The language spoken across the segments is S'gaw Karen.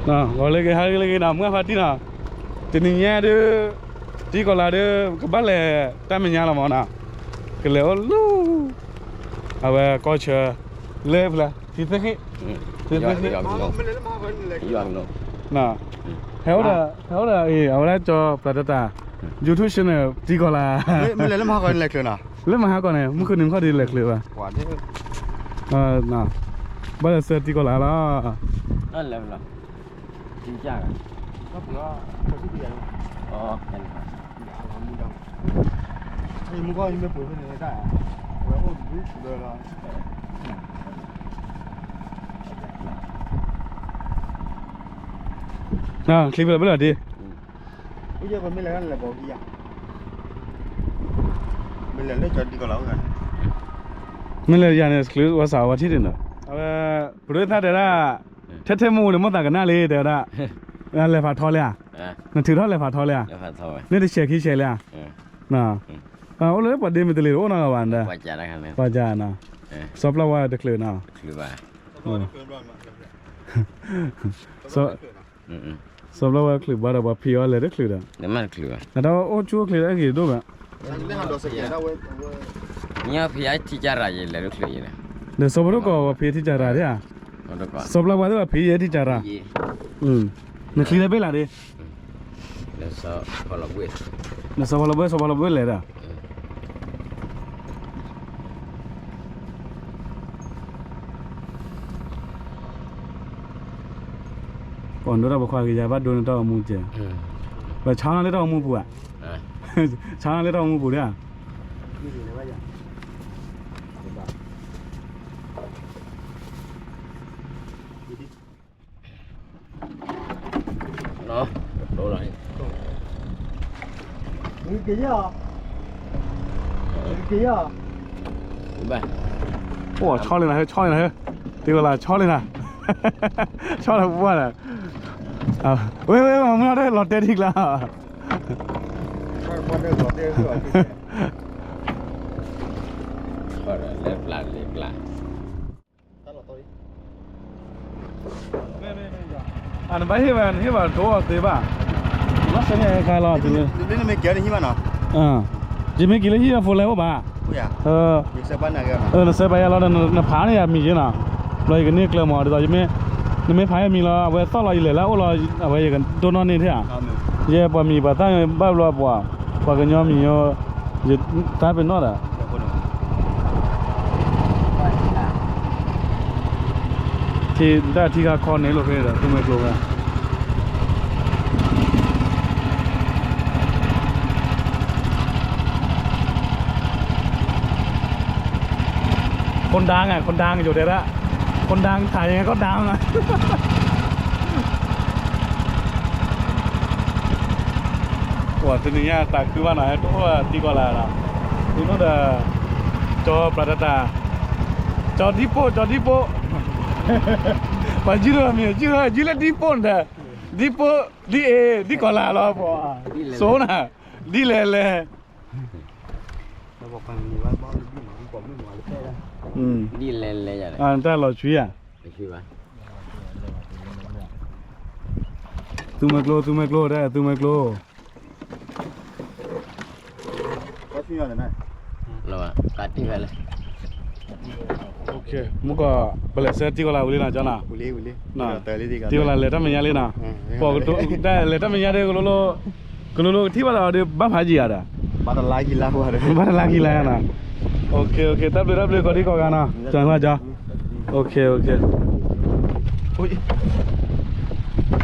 ဂီၤလၢအဂ့ၤ ဟါလၢအဂ့ၤနီၤ မုၢ်ဂၢ်ဖါတံၢ်နီၤ, တနံၤညါဒုး တံၢ်ကီၤလၤဒုး ကဘၣ်လဲၤတၢ်မဲာ်ညါလီၤမးနီၤ, ကလဲၤအိၣ်လၢ အဝဲကီၢ်ဆၢ လၢဖျါ ထံသ့ၣ်ဃ့ၣ် ထံသ့ၣ်ဃ့ၣ် ဟဲအိၣ်ဒီး ဟဲအိၣ်ဒီး အဝဲဒၣ်ကၠီပျၤတတး YouTube channel တံၢ်ကီၤလၤ လၢမဟါကီးန့ၣ် မုၢ်ဃုနံၤမုၢ်ခီဒုးလဲၤချုးဘၣ် ဘၣ်လဲၤဆှၢတံၢ်ကီၤလၤလီၤ ချံဖဲလဲၣ်ဘၣ်လီၤဒ် မ့ၢ်လဲၤယၤန့ၣ် ချုးဝဲစးဝဲထံၣ်ဒ်နီၤ, အဝဲ ပရၢသၣ်တဲဒၣ် ထဲထဲမိၢ်မိၢ်န့ၣ် မိၢ်သးကနၣ်လံ တဲဝဲဒၣ်, လဲၤဖးထီလံဧါ, နထုးထီၣ်လဲၤဖးထီလံဧါ, န့ၣ်တဆဲးခံဆဲးလံဧါ, အိၣ်လၢပှၤဒ့မုၢ်တလ့ၤတအိၣ်နီတဂၤဘၣ်, ပှၤကၢ်, စီၤပျီဝါတချုးနီၤ, စီၤပျီဝါချုးဘၣ်ဒီး ပှၤဖံးအီၤလဲၤတချုးဒီး, အတၢ်အိၣ်ဆူၣ်အိၣ်ချ့လၢအဂ့ၤဒိၣ်ဘၣ်, ဒီးစီၤပီလူၢ်ကီၢ်ပှၤဖံးထံကၢ်ရၤဒ်ဧါ, စီၤပျီဝါသ့ၣ်ပှၤဖံးယဲထံကၢ်ရၤ, နချံလၢဘ့ၣ်လၢဒ် နစီၤဖီလီၤဘှ့ၣ် စီၤဖီလီၤဘှ့ၣ်လဲၤဒီး ပှၤဒိၣ်တၢ်ပိာ်ခွါကယၤဘၣ်ဒိနတၢ်အိၣ်မူကဲ, ပဆါနီၤလၢတၢ်အိၣ်မူပူၤဧါ, ဆါနီၤလၢတၢ်အိၣ်မူပူၤဒ်ဧါ အိၣ်ဆီလံနၤဟဲ ဆီလံနၤဟဲ, တံၢ်ကီၤလၤဆီလံနၤ, ဆီလီၤပှၢ်လၢ, ဝဲဝဲမၤမုၢ်လီၤတဲလီၤတဲထံကျါ လဲၤပျၢ်လဲၤပျၢ် အနဘၣ်ဟ့ၣ်ဝဲ နဟ့ၣ်ဘၣ်ဒိအီၤသ့ဘၣ်, ဘၣ်ဆၢန့ၣ်အခါလီၤ, ယမ့ၢ်က့ၤလၢဟံၣ်အဖိလဲၣ်အိၣ်ဘၣ်, နစဲးဘၣ်ယၤလီၤဒီး နဖးန့ၢ်ယၤမံၤက့နီၤ, ဘျီယကန့ၢ်ကျၢၤမးဒ်သိး နမ့ၢ်ဖးယၤမံၤလီၤ အဝဲသီၣ်လီၤယလဲၤလၢအအိၣ်လီၤ, အဝဲယကဒိၣ်နီၢ်န့ၢ်ထဲဧါ, ယဲပှၤမံၤပှၤသၣ်ဘၣ်ဘျီပှၤ, ပှၤကညီမံၤ, ယသးပ့ၤနီၣ်ဒီး ထံတၢ်ထံခါခီန့ၣ်လိာ်ဖဲဒီး သူမွဲကျိၤဝဲ คนดังอ่ะ คนดังอยู่เดี๋ยวละ คนดังถ่ายยังไงก็ดังอ่ะ ပှၤတနံၤညါတၢ်ခုဘၣ်နီၤ ဟဲတအိၣ်တံၢ်ကီၤလၤနီၤ, သုးနီၣ်ဒီး ကၠီပျၤတတၢ်, ကၠီဒံပိၣ် ကၠီဒံပိၣ်, ပှၤယုၢ်လၢမံၤ ယုၢ်လၢ ယုၢ်လၢဒံပိၣ်န့ၣ်ဒီး, ဒံပိၣ် ဒ်အံၤ ဒ်ကီၤလၤလီၤပှၤ, စိနၤ, ဒ်လဲၣ်လဲၣ် ဒ်လဲၣ်လဲၣ်ယၤ, တၢ်လီၤဆွံဧါ, သူမွဲကျိၤ သူမွဲကျိၤ တၢ်သူမွဲကျိၤ မုၢ်ကီၢ် ပလဲၤဆှၢတံၢ်ကီၤလၤဝံၤလံနီၤ ကၠီနီၤ, တံၢ်ကီၤလၤလဲၤတၢ်မဲာ်ညါလံနီၤ, ပှၤကတိၤတၢ်လဲၤတၢ်မဲာ်ညါဒီး ကလိၤလိၤကထံၣ်ဘၣ်ဒီးဒီးဘၣ်ဖးယံာ်ဧါဒီး, ဘၣ်တလါကံလါယါနီၤ, တၢ်ဘျုးတၢ်ဘျုးကိးဒံကိးဂၤနီၤ, ကၠီ, ကၠီ,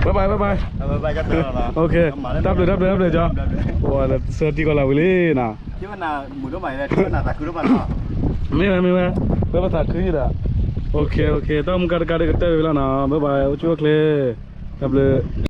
ဘၣ်ဘၣ် ဘၣ်ဘၣ်, တၢ်ဘျုးတၢ်ဘျုးတၢ်ဘျုးကၠီ, ပှၤလဲၤဆှၢတံၢ်ကီၤလၤဝံၤလံနီၤ, မ့ၢ်ဝဲ မ့ၢ်ဝဲ, ပဝဲပသးခုဒီး, တၢ်အိၣ်မူကါတကါဒီးကတၢၢ်ဝဲလီၤနီၤ, ဘၣ်ဘၣ် အိၣ်ဆူၣ်အိၣ်ချ့, တၢ်ဘျုး